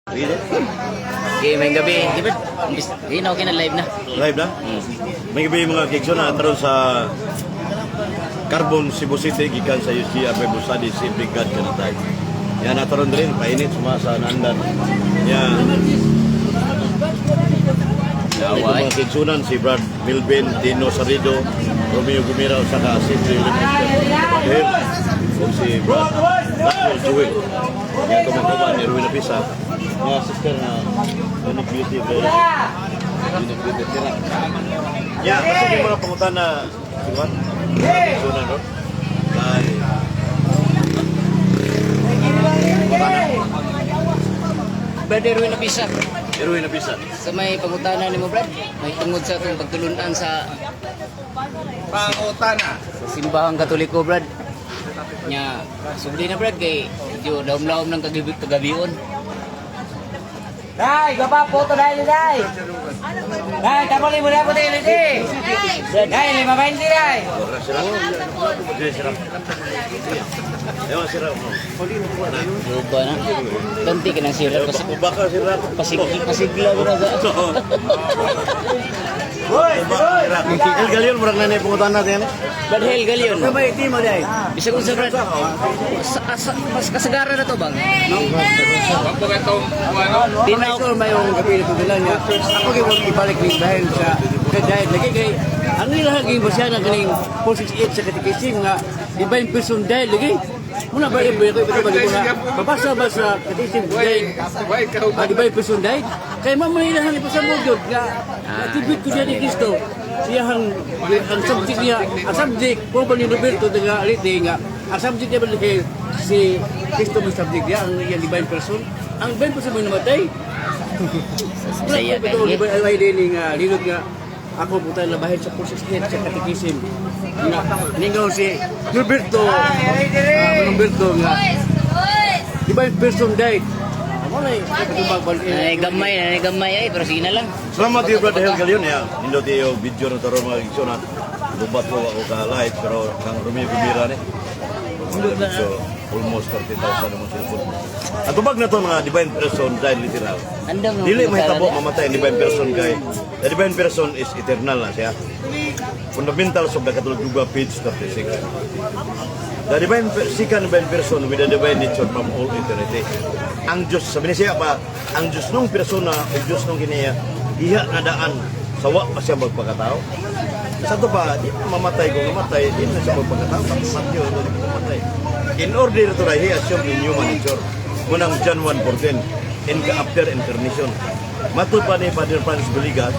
Sige. Okay, may gabi. Di ba? Di na okay na live na. Live na? May gabi, mga kigso na taron sa Carbon, Cebu City, gikan sa UCR Bible Study, si Big God kanatay. Yan nataron rin, painit sumasa nandan. Yan. Ito Away. mga kigsunan, si Brad Milvin, Tino Sarido, Romeo Gumira, saka si Hill, kung si Brad Blackwell Jewel. Yan ito mga kauban ni Rowena Pisa. Mga sister na Unique Beauty. Unique Beauty. Tira. Yeah, kasi may mga pangutan na Juan, mga kigsunan, no? Kay Brad Erwin Apisa. Erwin Apisa. Sa may pangutana nimo, Brad, may tungod sa atong pagtulunan sa Pangutana. sa simbahang Katoliko, Brad. Nya, sugdi na, Brad, kay medyo laom-laom ng kagabi kagabion. Dai, gaba foto dai dai. Dai, tapos mo na po tayo dai. Dai, 520 dai. Ora sira. Sige, sira. Ewan sira. Luba na. Ganti ka ng sira kasi Baka sira. pasigla mo na sa El Galion, murag na na pangutan natin. Brad Hel Galion. Sabay team mo dai. Bisag unsa, Brad? Sa, mas kasagara na to bang? Wag po itong ano. Di na Sure, may yung gabi na tugilan niya. Ako kay wag ibalik ni dahil sa kay dahil lagi kay ang ila lagi basya na kaning 468 sa catechism nga divine person died lagi. Muna ba yung ko ito ba na babasa ba sa catechism died Why ka ah, divine person died kay mao man ilahan ipasabot gyud nga attribute ko siya ni Kristo siya ang subject niya, ang subject po ba ni Roberto taga Alite nga ang subject niya ba kay si Kristo mo subject niya ang iyang divine person, ang divine person mo namatay. Saya Wala ko kay. ito, ay din nga lilot nga ako puta labahin sa 468 sa catechism nga ningaw si Roberto, Roberto nga divine person died. Amo na Ay gamay, ay gamay ay pero sige na lang. Salamat iyo, Brad El Galion. Ya, nindot iyo video na taron mga kigsunan. Gubat ko ako ka live pero kang Romeo Gumira ni. So, almost 30,000 naman cellphone. At tubag na to mga divine person died literal. Andam no. Dili mahitabo mamatay ang divine person kay the divine person is eternal na siya. Fundamentals of the Catholic Dogma, page 36. The divine second divine person with the divine nature from all eternity. Ang Diyos, sabi niya siya pa, ang Diyos nung persona o Diyos nung kiniya, iha nga daan sa wa pa siya magpakatao. Sa to pa, di na mamatay kung mamatay, di na siya magpakatao. Matyo, di na mamatay. In order to die, he assumed in human nature. Munang John 1:14, in after incarnation. Matod pa ni Father Francis Buligas,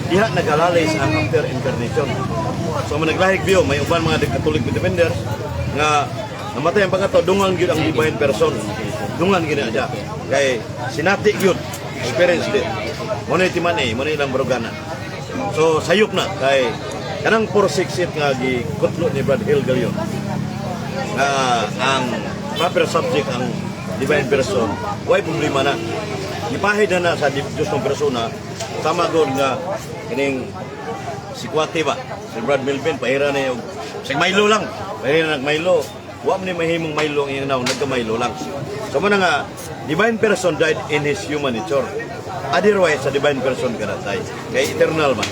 diha nagalalay sa ang after incarnation. So man naglahig biyo, may uban mga Catholic defenders nga namatay ang pagkatao, dungan gyud ang divine person. Dungan gyud na siya. Kay sinati gyud, experience din. Mo na timan eh, mo na ilang barugana. So sayop na kay kanang 468 nga gikutlo ni Brad Hill Galion nga ang proper subject ang divine person, way problema na. Gipahid na na sa Diyos ng persona, tama gud nga kining si Kwate ba, si Brad Melvin, pahira na yung, sig Milo lang, pahira na Milo. Wa man ni mahimong Milo ang iyang naong, nagka-Milo lang. So mo na nga, divine person died in his human nature. Otherwise, sa divine person kanatay. Kay eternal man.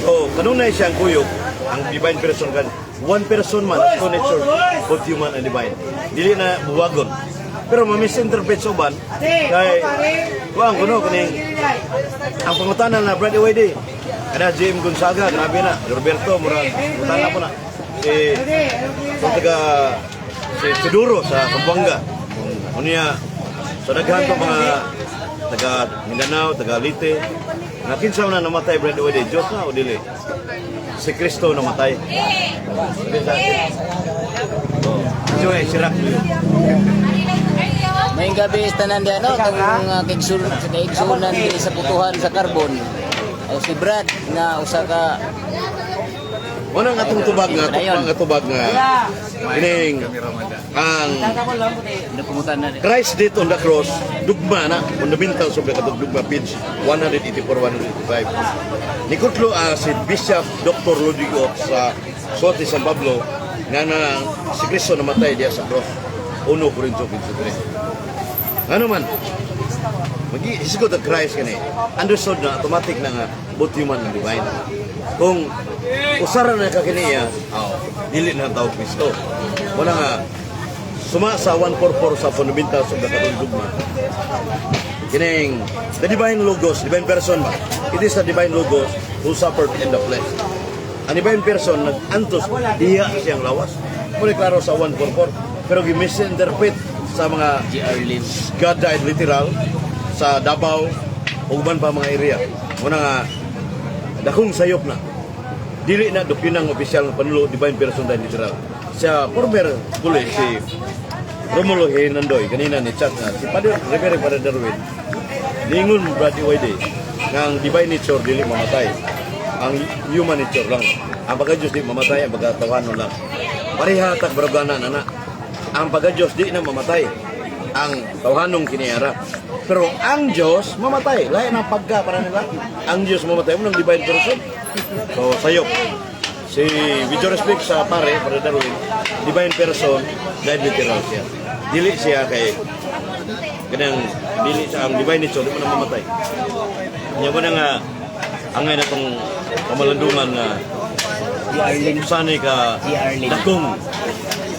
So, kanunay siyang kuyog, ang divine person kan, one person man, two nature, both human and divine. Dili na buwagon. Pero ma-misinterpret sa uban, kay, kuang kuno, kaning, ang pangutana na Brad EYD kada JM Gonzaga, grabe na Roberto murag pangutana po na si kung taga si Teodoro sa Zamboanga unya. So daghan pa mga taga Mindanao, taga Leyte nga kinsa man na namatay, Brad EYD, Diyos na o dili si Kristo namatay? Oh, so, eh, si Rock. May gabi sa tanan di ano tong kaigsunan di sa putuhan sa Carbon. O si Brad nga usa ka Muna nga atong tubag nga tubag nga tubag nga kining ang Ano na di. Christ did on the cross, dugma na, fundamentals of the Catholic Dogma, page 184, 185. Nikutlo si Bishop Dr. Ludwig Ott sa Suwati San Pablo, nga na si Kristo namatay diya sa cross. 1 Corinto 23. Ano man, Mag-hisgot ang Christ kani. Understood na automatic na nga both human and divine. Kung usara na ka kiniya, oh, dili na ang tawag Kristo. Wala nga suma sa 144 sa Fundamentals of the Catholic Dogma. Kining the divine logos, divine person ba? It is the divine logos who suffered in the flesh. Ang divine person nag-antos diha siyang lawas. Muna klaro sa 144, pero gi-misinterpret sa mga GR Lim. God died literal sa Davao ug uban pa mga area. Muna nga dakong sayop na. Dili na dokyunang opisyal nga panulo divine person died literal. Sa former puli si Romulo Hernandoy kanina ni chat na si Padre Reverend Padre Darwin, ningon Brad EYD nga ang divine nature dili mamatay, ang human nature lang. Ang pagka-Diyos di mamatay, ang pagkatawanon lang. Pareha tag barugana na. Ang pagka-Diyos di na mamatay, ang tawhanong kiniara, pero ang Diyos mamatay lahi ng pagka para nila. Ang Diyos mamatay mo ng divine person. So sayop si, with due respect sa pare, Padre Darwin, divine person died literal siya. Dili siya kay kanang dili sa ang divine nature di mo na mamatay. Nya ba na nga angay na tong kamalandungan nga GR Lim. sanay ka GR Lim. dakong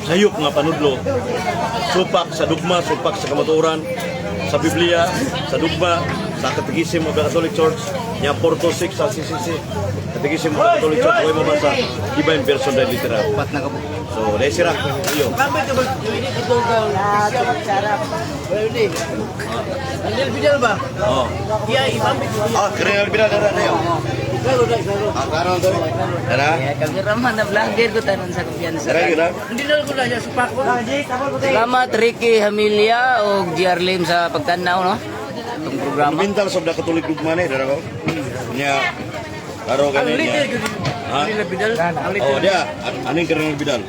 sayop nga panudlo, supak sa dugma, supak sa kamatuoran, sa Biblia, sa dugma, sa Catechism of the Catholic Church, nya 426 sa CCC, Catechism of the Catholic Church, way mabasa, divine person died literal. Pat na kabo. So, dahil sira, iyo. Kamit ka ba? Hindi ito ka. Wala hindi. Ang Del Fidel ba? Oh. Iya, ipamit. Ah, Cardinal Vidal, dara na yun. Klaro na, klaro. Ah, klaro na to. Dara. Kaya kameraman na vlogger ko tanon sa kumpiyansa. Dara yun, ah. Hindi na ko na siya supako. Salamat Ricky Hamilia o GR Lim sa pagtanaw, no? Itong programa. Fundamentals of the Catholic Dogma ni, dara ko. Nya, klaro Ang ganin little niya. gyud. Ha? Nila Fidel. Ang little. Oh, dia, aning Cardinal Vidal.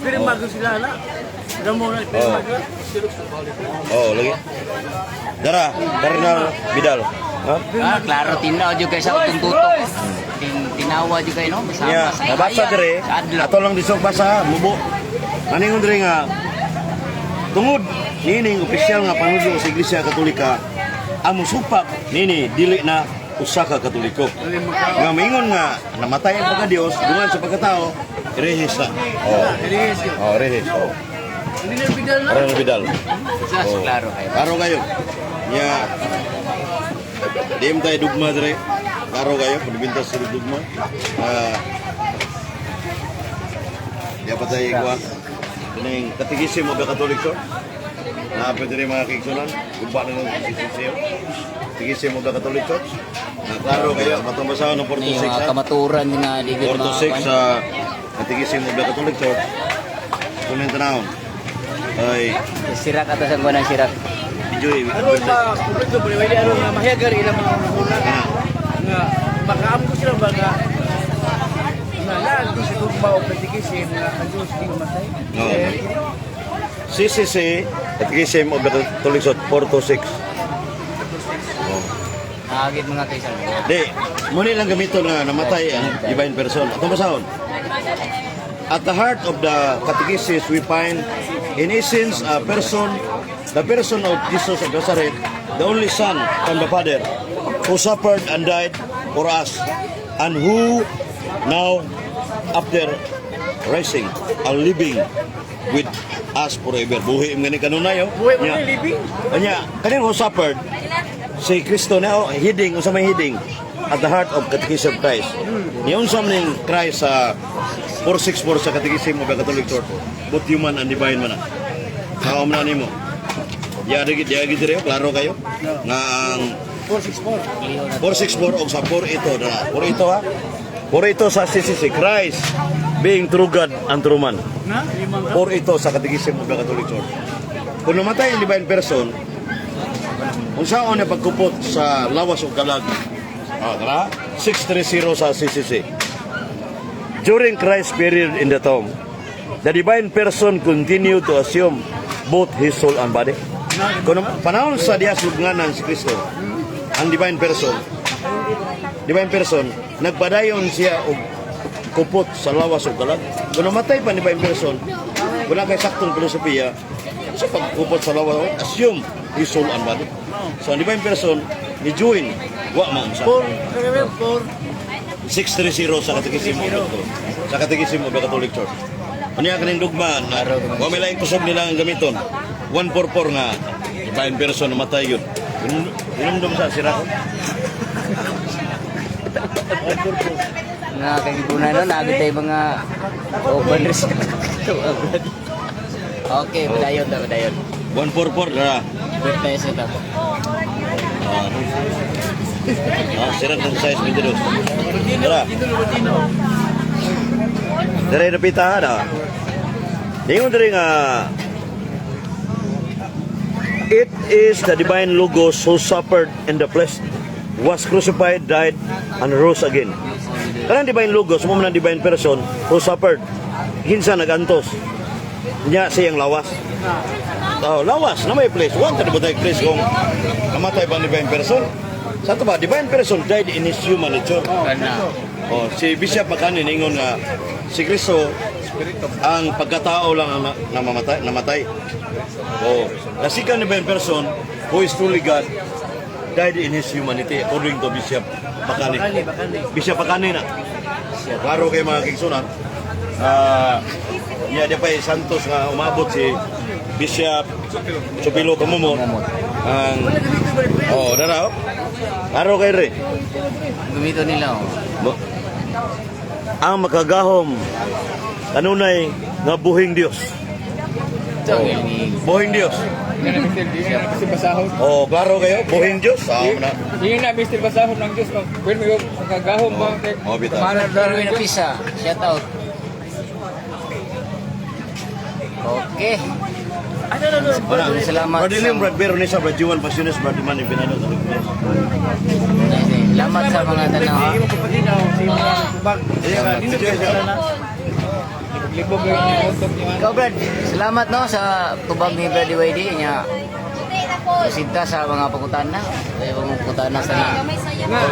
Pero mago sila na. Ramo na, pero Oh. mago. Oh, lagi. Dara, Cardinal Vidal. Ha? Ah, klaro tinaw jud kay sa utong tutok. Tinawa jud kay, no? Basama Nya, sa nabasa kaya, dire. sa adlaw. Ato lang disog basa, mubo. Maningon dire nga tungod nining opisyal nga panudlo sa Iglesia Katolika, ang musupak nini dili na usa ka Katoliko. Nga maingon nga namatay ang pagka-Dios dungan sa pagkatao, rehis na. Oh. Oh, rehis. Oh. Hindi na Fidel na. Cardinal Vidal. Sa Oh. klaro kayo. Klaro kayo. Nya di tayo dugma dire. Klaro kayo, panibintas sa dugma. Ah, di pa tayo kuha. Kining Catechism of the Catholic Church. Naapit diri mga kaigsunan. Guba na ng CCC. Catechism of the Catholic Church. Na klaro kayo, matong basahon ng Ni 426 mga ha. kamaturan nga di gud 426 sa Catechism of the Catholic Church. Kunin tanawon. Ay, Sirak ato sa kuwan ang sirak. enjoy. Aron ma kumpleto ba ni aron nga mahiyagar ilang mga una nga makaamgo sila ba nga na naagdo sa dugma o catechism nga ang Diyos di mamatay. No. CCC, Catechism of the Catholic Church, 426. Oh. Naagit mga kaysa. Di, muna lang gamito na namatay ang divine person. Atong basahon. At the heart of the catechesis, we find, in essence, a person, the person of Jesus of Nazareth, the only Son from the Father, who suffered and died for us, and who now, after rising, are living with us forever. Buhi mo gani kanunay, oh. Buhay mo Nya. na living. Anya, kaning who suffered, si Kristo na, oh, heading, unsa may heading at the heart of Catechism of Christ. Ni unsa man ning Christ sa 464 sa Catechism of the Catholic Church, both human and divine man na. Sao man na nimo? Diya gid dire, klaro kayo nga ang 464. 464 og sa 48 na. 48 ha. 48 sa CCC, Christ being true God and true man. Na? Limang 48 sa Catechism of the Catholic Church. Kung namatay ang divine person, unsaon na pagkupot sa lawas o kalag? Ah, tara. 630 sa CCC. During Christ's period in the tomb, the divine person continued to assume both his soul and body. Kung panahon sa dias lubnganan si Kristo, ang divine person, nagpadayon siya og kupot sa lawas o kalag. Kung namatay pa ni divine person, wala kay saktong filosofiya, Sa pagkupot sa lawas, assume his soul and body. So ang divine person ni join wa maunsa. 4, 4. 630 sa Catechism of the sa Catechism of the Catholic Church. Ano yan kaning dugma na wa may laing kusog nila ang gamiton. 144 nga divine person namatay yun. Hinumdum sa sira ko. Nga kagigunan no, naagad tayo mga open risk. Okay, padayon ta, padayon. 144 na. Break tayo sa ito. Ah, sira ng size 22. Tara. Dire na pita na. Ingon dire nga, "It is the divine Logos who suffered in the flesh, was crucified, died, and rose again." Kanang divine Logos, mo man ang divine person who suffered. Kinsa nagantos? Nya siyang lawas. Oh, lawas na may place. One ka ba tayo place kung namatay ba ang divine person? Sa ato ba, divine person died in his human nature. Kana. Oh, si Bishop Bacani ningon nga si Kristo ang pagkatao lang ang namamatay, namatay. Oh, the second divine person who is truly God died in his humanity according to Bishop Bacani. Bakani, bakani. Bishop Bacani na. Klaro kay mga kigsunan. Ah, niya di pa Santos nga umabot si Bishop Chupilo Camomot. Ang Oh, dara. Oh. Klaro kay re. Gumito nila oh. Ang makagahom kanunay nga buhing Dios. Ito ang ni Buhing Dios. Hindi na Mr. Di na Mr. Basahon. Oh, klaro kayo, buhing Dios. Ah, na. Hindi na Mr. Basahon ng Diyos. Pwede mo yung kagahom ba? Oh, bitaw. Kumanan Erwin Apisa, shout out. Okay. Wala. Salamat Brad William, sa- Brad Veronesa, Brad Juan Pasiones, Brad Iman, Ibinano, Salamat sa mga tanaw. Ha? Libog yung utok niya. Ikaw, Brad, salamat no sa tubag ni Brad DYD niya. Sinta sa mga pangutana. Kaya mga pangutana sa na.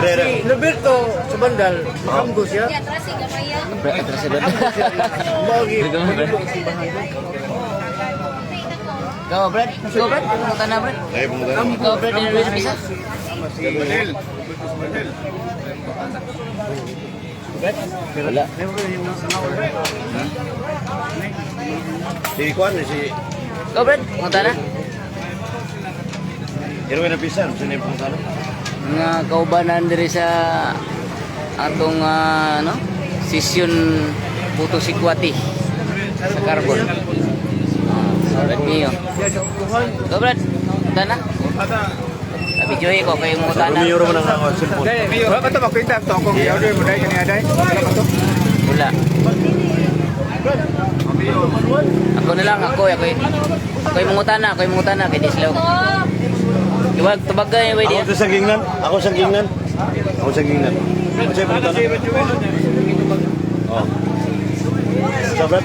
Si Roberto Subandal, kamgo siya. Brad, atras sa Brad. Mao gi Ikaw, Brad. Ikaw, Brad. Pangutana, Brad. Ay, pumunta. Ikaw, Brad, Erwin Apisa. Wala. Si Kwan, si Ikaw, Brad. Pangutana. Erwin Apisan, sino yung pumunta? Mga kaubanan diri sa atong ano, session Puto Sikwati sa Carbon. Ah, Brad Mio. Ikaw, Brad. Pangutana. Abi Joy ko kay Sa mangutana. Romeo man ang ako, cellphone. Wala pa ito makita ito akong i-order mo dahil kaniya dahil. Wala pa ito. Wala. Ako na lang, ako, ako. Ako yung mangutana, kay di sila. Iwag, tubagay, pwede. Ako sa gingnan, ako sa gingnan. Ako sa gingnan. Ako sa pumunta na. Oh. Sa Brad?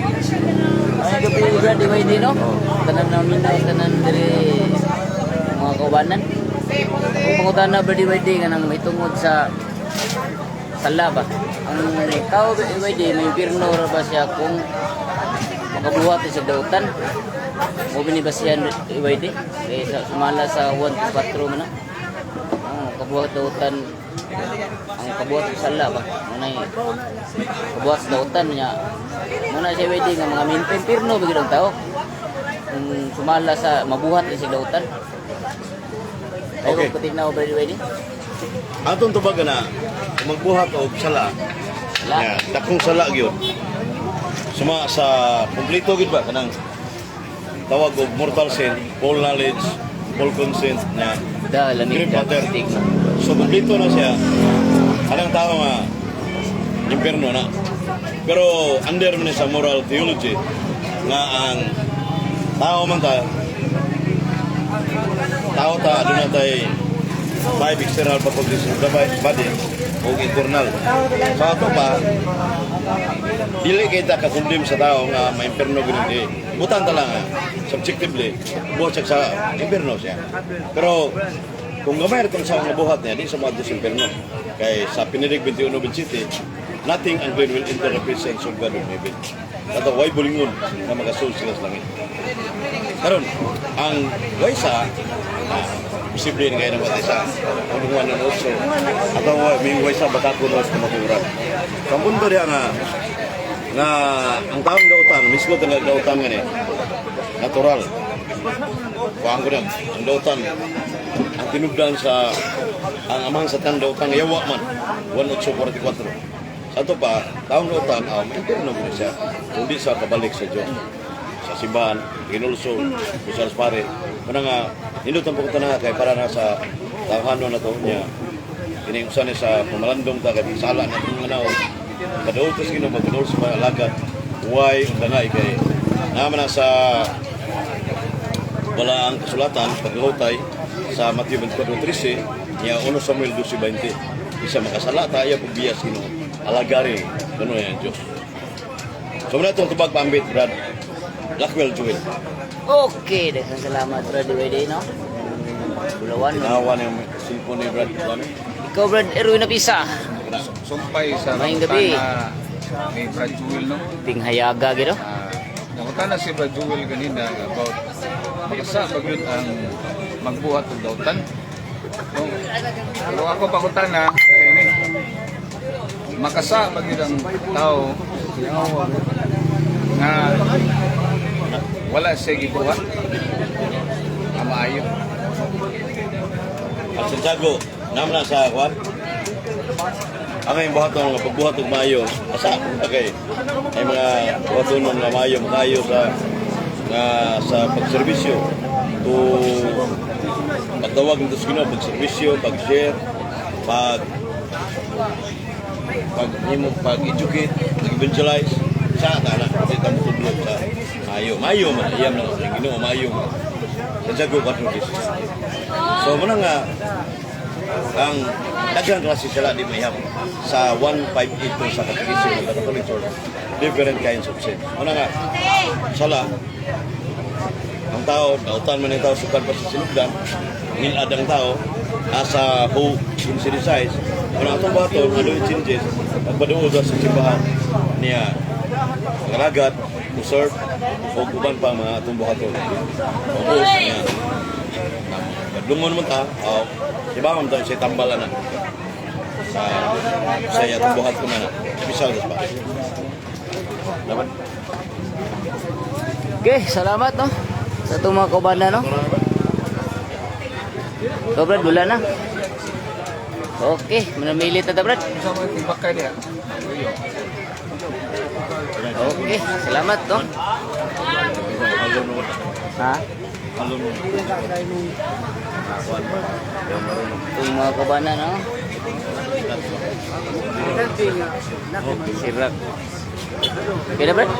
Ay, gabi, Brad, di pwede, no? Tanan namin na, tanan diri mga kaubanan. Kung pangutana, Brad, di pwede, nga nang may tungod sa sala ba? Ang tao, di pwede, may pirno ra ba siya kung makabuhat sa dautan? Mo bini ba siya di pwede? Kaya sa, sumala sa 1 to 4 man na. Ang kabuhat dautan, ang kabuhat sa sala ba? Munay, kabuhat sa dautan niya. Muna siya pwede nga mga minpin pirno bigid ang tao. Kung sumala sa mabuhat sa dautan. Ayaw Okay. ko tignan ko pwede. Atong tubag na kung magbuhat og sala. Sala. Ya, dakong sala gyud. Suma sa kumpleto gyud ba kanang tawag og mortal sin, full knowledge, full consent na Da, lamig grave da. matter. Stigma. So kumpleto na siya. Anang tao nga impierno na. Pero under man ni sa moral theology nga ang tao man ta tao ta aduna tay five external faculties of the body o internal. Sa ato pa, dili kay ta kakondim sa tao nga maimpierno gud hindi. Butan ta lang nga, subjectively, buhat siya sa impierno siya. Pero kung gamay ra tong sa nga buhat niya, di sa moadto sa impierno. Kay sa Pinirig 21:27, nothing unclean will enter the presence of God in heaven. Kato, way bulingon na magasul sila sa langit. Karon, ang waysa, posible na kayo naman sa unungan ng otso. Atong may waysa baka kuno sa kamaturan. Ang punto diya nga nga ang taong dautan, mismo nga dautan nga ni, natural. Kuhaan ko na, ang dautan, ang tinubdan sa, ang amahan sa tanang dautan, yawa man, 1844. Sa ato pa, taong dautan, may na mo siya, kundi sa kabalik sa Diyos. Sa simbahan, ginulso, sa pare. Kuna nga, nindot ang pagkutana kay para na sa tawhanon na to niya. Kini usan ni sa pamalandong ta kay sala na itong mga naon. Kadool tas Ginoo, magkadool sa mga alagad. Why ang dangay kay naman na sa wala ang kasulatan paghutay sa Matthew 24:13 niya 1 Samuel 12:20 isa makasala tayo pagbiyas Ginoo, alagari kuno yan Diyos. So muna itong tubag pambit, Brad Blackwell Joel. Okay, daghang salamat, Brad DYD, no? Bulawan, no? Tinawa yung cellphone ni Brad Kwame. Ikaw, Brad Erwin Apisa. Sumpay sa Maayong gabi. pangutana ni Brad Jewel, no? Tinghayaga gino. Nangutana si Brad Jewel ganina about makasa ba gyud ang magbuhat og dautan. No? Pero ako pangutana ini, makasa ba gyud ang tao nga wala siya gibuhat nga maayo? Ang Santiago naman na sa kwan ang iyong buhaton nga pagbuhat og maayo asa okay ay mga buhaton nga maayo maayo sa nga sa pagserbisyo to pagtawag nito sa Ginoo, pagserbisyo, pag-share, pag pag himo, pag-educate, pag-evangelize sa tana di ta motudlo sa maayo. Maayo man iyam lang sa Ginoo, maayo man. Santiago 4:10. So muna nga ang daghang klase sila di mayam sa 1582 sa Catechism of the Catholic Church, different kinds of sin. Muna nga sala ang tao, dautan man ang tao sukad pa sa sinugdan, ngilad ang tao asa who size. Muna atong baton ano yung changes pagpaduol sa simbahan niya, pagalagat, to serve o uban pa mga atong buhaton. Tapos niya padungon mo ta, oh, di ba man tayo sa tambala na sa sa atong buhat ko na na. Bisal pa. Dapat. Okay, salamat, no? Sa itong mga kaubanan, no? So, Brad, wala na. Okay, manamilit na ta, Brad. Sa mga timbakay diha. Okay, salamat, no? Ha? Alam mo. Itong mga kaubanan, no? Sirak. Okay na, Brad?